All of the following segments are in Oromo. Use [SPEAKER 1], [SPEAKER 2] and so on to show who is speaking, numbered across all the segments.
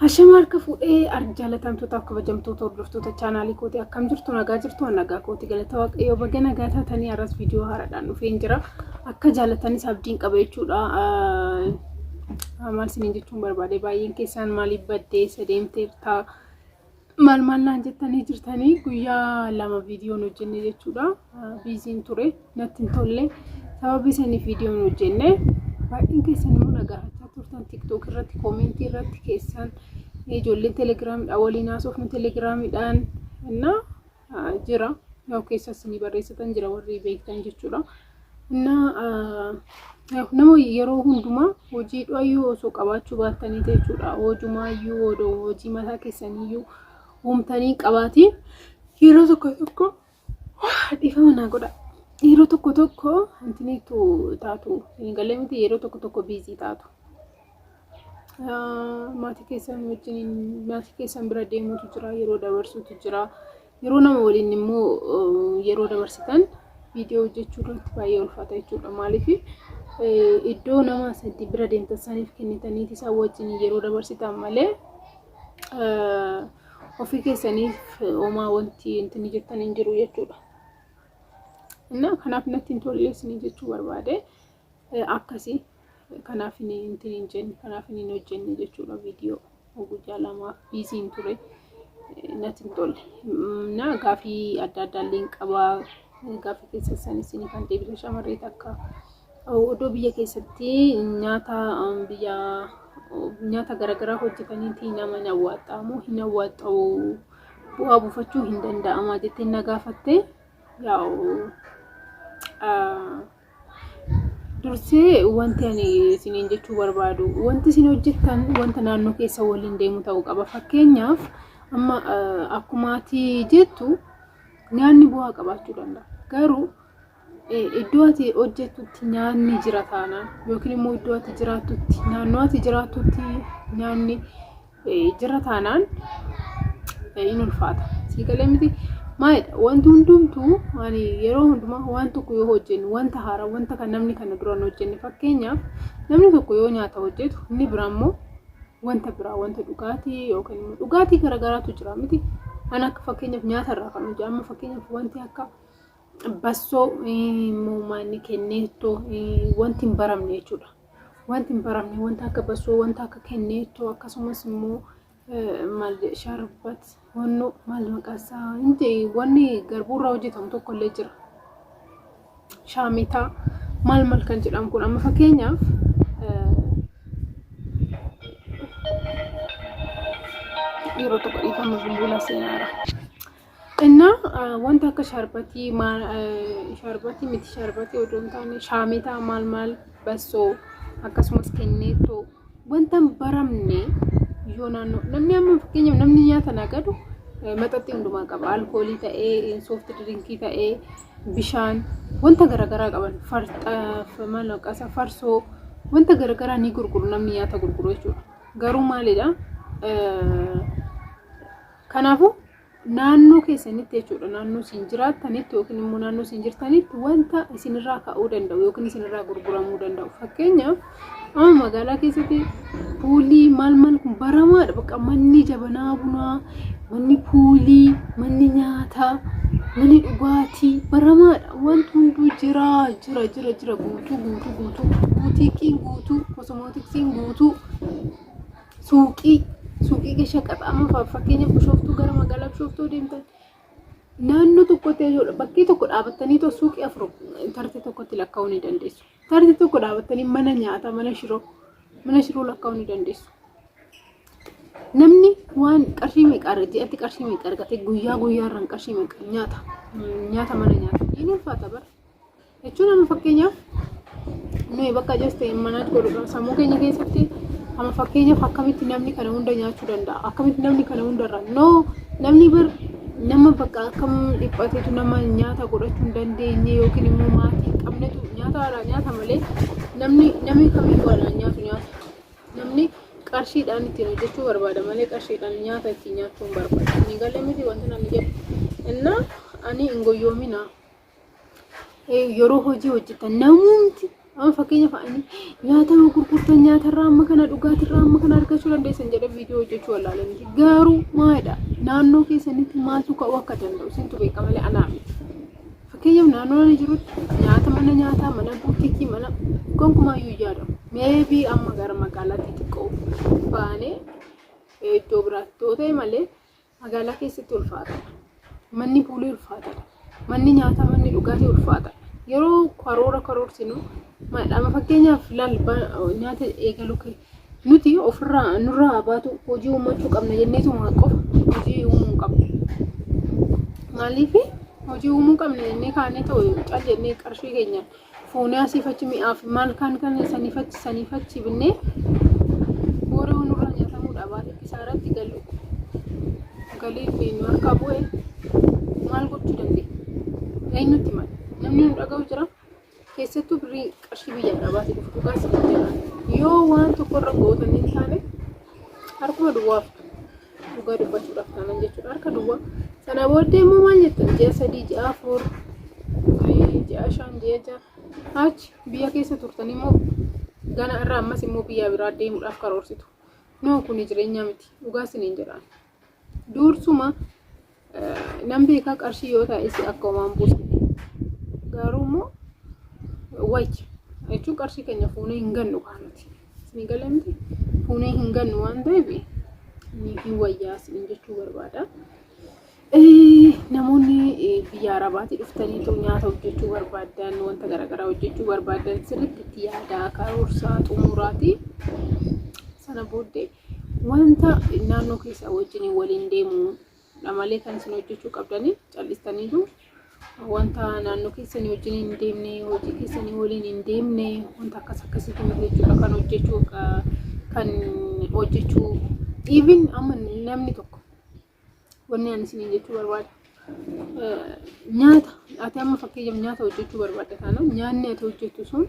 [SPEAKER 1] Ashama harka fuudhee jaalatamtootaaf kabajamtoota hordoftoota chaanaalii kootii, akkam jirtu? Nagaa jirtu? Nagaa kooti, galata Waaqayyoo. Baga nagaa taatanii. Har'as viidiyoo haaraadhaan dhufeen jira. Akka jaalatanis abdiin qaba jechuudha. Maal isiniin jechuun barbaade, baay'een keessaan maaliif baddee, isa deemteertaa, maal maal naan jettanii jirtanii. Guyyaa 2 viidiyoon hojjenne jechuudha. Busyn ture, natti hin tolle. Sababii saniif viidiyoon hojjenne. Baay'een keessan immoo na gaafachaa turtan TikTok irratti, commentii irratti keessan, ijoolleen Telegiraamidhaan waliin haasofnu Telegiraamidhaan na jira. Yoo keessas ni barreessatan jira warri beektan jechuudha. Innaa nama yeroo hundumaa hojii dhuayyuu osoo qabaachuu baattanii jechuudha. Hojumaayyuu odoo hojii mataa keessaniiyyuu uumtanii qabaatiin yeroo tokko tokko, dhiifama naa godha. Yeroo tokko tokko intiniitu taatu hin galee miti, yeroo tokko tokko busy taatu. Maatii keessan wajjin, maatii keessan bira deemuutu jira, yeroo dabarsuutu jira. Yeroo nama waliin immoo yeroo dabarsitan viidiyoo hojjechuu irratti baay'ee ulfaata jechuudha. Maaliif, iddoo nama sadii bira deemtan saniif kennitaniiti isaan wajjin yeroo dabarsitan malee ofii keessaniif homaa wanti intini jettan hin jiru jechuudha. Innaa kanaaf natti hin tolle isinii jechuu barbaade akkasii. Kanaaf intini hin jenne, kanaaf hin hojjenne jechuudha viidiyoo. Guyyaa 2f busyn ture, natti hin tolle. Na gaafii adda addaa illee qabaa, gaafii keessa san isinii kan deebise. Shamarree takka odoo biyya keessatti nyaata biyya nyaata garaagaraa hojjetaniiti nama hin awwaaxxamu, hin awwaaxxa'u, bu'aa buufachuu hin danda'ama jettee na gaafatte. Yaa'u, dursee wanti ani isiniin jechuu barbaadu, wanti isin hojjettan wanta naannoo keessa waliin deemu ta'uu qaba. Fakkeenyaaf, amma akkuma ati jettu nyaanni bu'aa qabaachuu danda'a. Garuu iddoo ati hojjettutti nyaanni jira taanaan, yookiin immoo iddoo ati jiraattutti, naannoo ati jiraattutti nyaanni jira taanaan hin ulfaata. Sii galee miti? Maalidha, wanti hundumtuu ani yeroo hundumaa waan tokko yoo hojjennu wanta haaraa, wanta kan namni kana dura hin hojjenne. Fakkeenyaaf, namni tokko yoo nyaata hojjetu, inni biraa immoo wanta biraa, wanta dhugaatii yookiin immoo dhugaatii garaagaraatu jira miti. Ani akka fakkeenyaaf nyaata irraa kan hojjetu, amma fakkeenyaaf wanti akka bassoo immoo maanni kenneettoo, wanti hin baramne jechuudha. Wanti hin baramne, wanta akka bassoo, wanta akka kenneettoo, akkasumas immoo maal sharbat wanno maal maqaa isaa inni wanni garbuurraa hojjetamu tokko illee jira. Shaamitaa maal maal kan jedhamu kun, amma fakkeenyaaf yeroo tokko, dhiifama, bilbila seenaara. Innaa wanta akka sharbatii, sharbatii miti, sharbatii odoo hin taane shaamitaa maal maal, bassoo, akkasumas kenneettoo, wanta hin baramne yoo naannoo namni, amma fakkeenyaaf namni nyaata nagadu maxaxxii hundumaa qaba, alkoolii ta'ee, soft drinkii ta'ee, bishaan, wanta garaagaraa qaban, farxa maal maqaasaa, farsoo, wanta garaagaraa ni gurguru namni nyaata gurguru jechuudha. Garuu maalidha? Kanaafuu naannoo keessanitti jechuudha, naannoo isin jiraattanitti yookiin immoo naannoo isin jirtanitti wanta isinirraa ka'uu danda'u yookiin isinirraa gurguramuu danda'u. Fakkeenyaaf, amma magaalaa keessatti puulii maal maal kun baramaadha. Bakka manni jabanaa bunaa, manni puulii, manni nyaataa, manni dhugaatii baramaadha. Wanti hunduu jira jira jira jira, guutuu guutuu guutuu, buutiikiin guutuu, kosmootiksiin guutuu, suuqii suuqii shaqaxa. Amma fakkeenyaaf Bishooftuu, gara magaalaa Bishooftuu deemtan, naannoo tokkotti jechuudha, bakkee tokko dhaabattanii too suuqii afur tartee tokkotti lakkaa'uu ni dandeessu. Tartee tokko dhaabattanii mana nyaataa, mana shiroo lakkaa'uu ni dandeessu. Namni waan qarshii meeqa ji'atti qarshii meeqa argate, guyyaa guyyaarraan qarshii meeqa nyaata nyaata mana nyaata, hin ulfaata bara. Jechuun amma fakkeenyaaf nuyi bakka just manage godhuudha sammuu keenya keessatti. Amma fakkeenyaaf, akkamitti namni kana hunda nyaachuu danda'a, akkamitti namni kana hunda irraa? No, namni bar nama bakka akkam dhiphateetu nama nyaata godhachuu hin dandeenye yookiin immoo maatii hin qabnetu nyaata alaa nyaata malee namni kamiyyuu alaa nyaatu nyaata. Namni qarshiidhaan ittiin hojjechuu barbaada malee qarshiidhaan nyaata ittiin nyaachuu hin barbaadu. Inni galee miti wanti namni jedhu? Innaa ani hin goyyoomina. Yeroo hojii hojjetan namumti Amma fakkeenyaaf ani nyaata yoo gurgurtan nyaatarraa amma kana dhugaatirraa amma kana argachuu dandeessan jedhee viidiyoo hojjechuu wallaalee miti. Garuu maalidha naannoo keessanitti maaltu ka'uu akka danda'u isintu beeka malee anaa miti. Fakkeenyaaf naannoo ani jirutti nyaata mana nyaataa, mana buutikii, mana gonkumaayyuu hin yaadamu. Maybe amma gara magaalaatti xiqqoo baanee iddoo biraatti yoo ta'e malee magaalaa keessatti ulfaataadha. Manni puulii ulfaataadha. Manni nyaataa, manni dhugaatii ulfaataadha. Yeroo karoora karoorsinu maalidha fakkeenyaaf laal nyaata eegaluu nuti ofirraa nurraa baatu hojii uummachuu qabna jenneetuma qofa hojii uumuu hin qabnu. Maaliif hojii uumuu qabna jennee kaanee ta'u cal jennee qarshii keenya fuunee asiif achi mi'aaf maal kaan kan saniif achi saniif achi binnee booda nurraa nyaatamuudha baate kisaaratti galu galiin nu harkaa bu'e maal gochuu dandeenya? Eenyutti mala? Namni nu dhaga'u jira? Keessattuu birrii qarshii biyya arabaatti dhufu dhugaa isin jedha. Yoo waan tokkorra gootan hin taane harkuma duwwaaftu dhugaa dubbachuudhaaf taanaan jechuudha. Harka duwwaa. Sana booddee immoo maal jettan ji'a 3, ji'a 4, ji'a 5, ji'a 6 achi biyya keessa turtan immoo gana irraa ammas immoo biyya biraa deemuudhaaf karoorsitu. No kuni jireenya miti. Dhugaa isiniin jedhaan. Dursuma nan beekaa qarshii yoo ta'es akka homaan buusne. Garuu immoo wayya jechuun qarshii keenya fuunee hin gannu kaanati. Isinii galee miti fuunee hin gannu waan ta'eef hin wayyaa isiniin jechuu barbaada. Namoonni biyya Arabaatii dhuftanii nyaata hojjechuu barbaaddan wanta garaagaraa hojjechuu barbaaddan sirriitti itti yaadaa karoorsaa xumuraati. Sana booddee wanta naannoo keessaa wajjin waliin deemu malee kan isin hojjechuu qabdanii callistaniitu wanta naannoo keessanii wajjin hin deemne hojii keessanii waliin hin deemne wanta akkas akkasiitu miti jechuudha kan hojjechuu kan hojjechuu even amma namni tokko wanni ani isiniin jechuu barbaada. Nyaata ati amma fakkeenyaaf nyaata hojjechuu barbaadda taanaan nyaanni ati hojjettu sun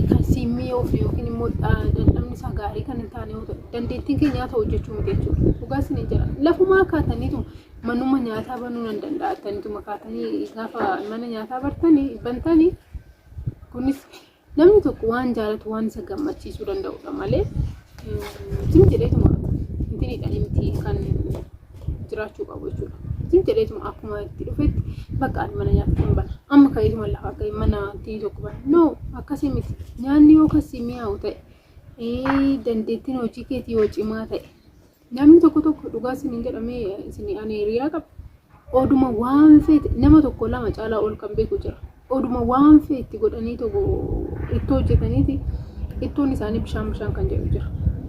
[SPEAKER 1] kan siin mi'oofne yookiin immoo dhandhamni isaa gaarii kan hin taane yoo ta'e dandeettiin kee nyaata hojjechuu miti jechuudha. Dhugaa isiniin jedha. Lafumaa kaataniitu manuma nyaataa banuu nan danda'a jettaniituma kaatanii gaafa mana nyaataa bartanii bantanii kunis namni tokko waan jaalatu waan isa gammachiisuu danda'udha malee sim jedheetuma intiniidhaan miti kan jiraachuu qabu jechuudha. Sim jedheetuma akkuma itti dhufetti bakka ani mana nyaata kan bana. Amma ka'eetuma lafaa ka'ee mana tii tokko bana. No akkasii miti. Nyaanni yoo kasii mi'aawu ta'e dandeettiin hojii keetii yoo cimaa ta'e namni tokko tokko dhugaa isiniin jedhamee isin ani hiriyaa qaba. Oduma waan feete nama tokko lama caalaa ol kan beeku jira. Oduma waan feetti godhanii tokko ittoo hojjetaniiti ittoon isaanii bishaan bishaan kan jedhu jira.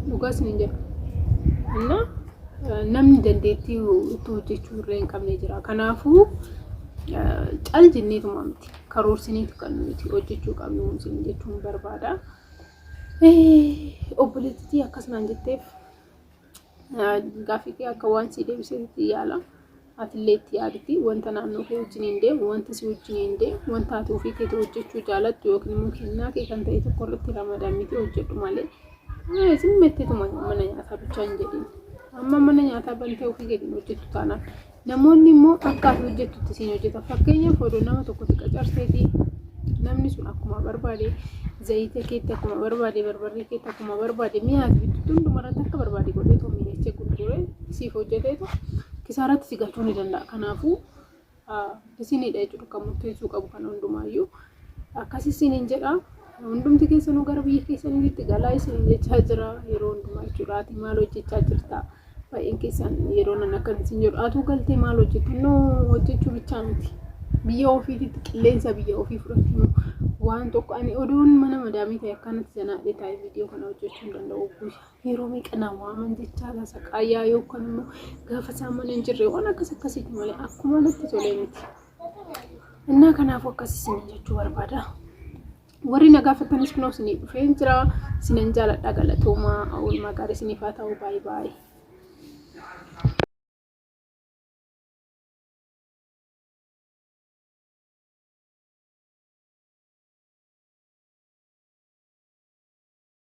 [SPEAKER 1] Dhugaa isiniin jedha. Innaa namni dandeettii ittoo hojjechuu irra hin qabne jira. Kanaafuu cal jenneetuma miti karoorsiniitu kan nuti hojjechuu qabnu isin jechuun barbaada. Obboleettitii akkas naan jetteef gaaffii kee akka waan sii deebisetti yaala. Atillee itti yaaditi wanta naannoo kee wajjin hin deemu, wanta si wajjin hin deemu, wanta ati ofii keetii hojjechuu jaalattu yookiin immoo kennaa kee kan ta'e tokko irratti ramadamiti hojjedhu malee. Simmetteetuma mana nyaataa bichaa hin jedhin. Amma mana nyaataa bantee ofii keetiin hojjettu taanaan namoonni immoo akka ati hojjettutti siin hojjetan. Fakkeenyaaf odoo nama tokkotti qacarteeti namni sun akkuma barbaade zayita keetti akkuma barbaade barbarree keetti akkuma barbaade mi'a ati bittu hundumarratti akka barbaade godhee too mi'eessee gurguree siif hojjeteetu kisaaratti si galchuu ni danda'a. Kanaafuu isinidha jechuudha kan murteessuu qabu kan hundumaayyuu. Akkas isiniin jedha. Hundumti keessanuu gara biyya keessaniitti galaa isiniin jechaa jira yeroo hundumaa jechuudha. Ati maal hojjechaa jirta? Baay'een keessan yeroo nan akkan isin jedhu atuu galtee maal hojjetta? No hojjechuu bichaa miti. Biyya ofiititti qilleensa biyya ofii fudhachuu waan tokko ani oduun mana madaamii ta'e akkanatti zanaadhee taa'ee viidiyoo kana hojjechuu hin danda'u. Yeroo meeqa na waaman jechaa saqaayyaa yookaan immoo gaafa isaan mana hin jirre waan akkas akkasiiti malee akkuma natti tolee miti. Innaa kanaafuu akkas isin jechuu barbaada. Warri na gaafatanis kunoo isinii dhufeen jira. Isinan jaaladha galatoomaa. Oolmaa gaarii isiniif haa ta'u. Baay'ee baay'ee.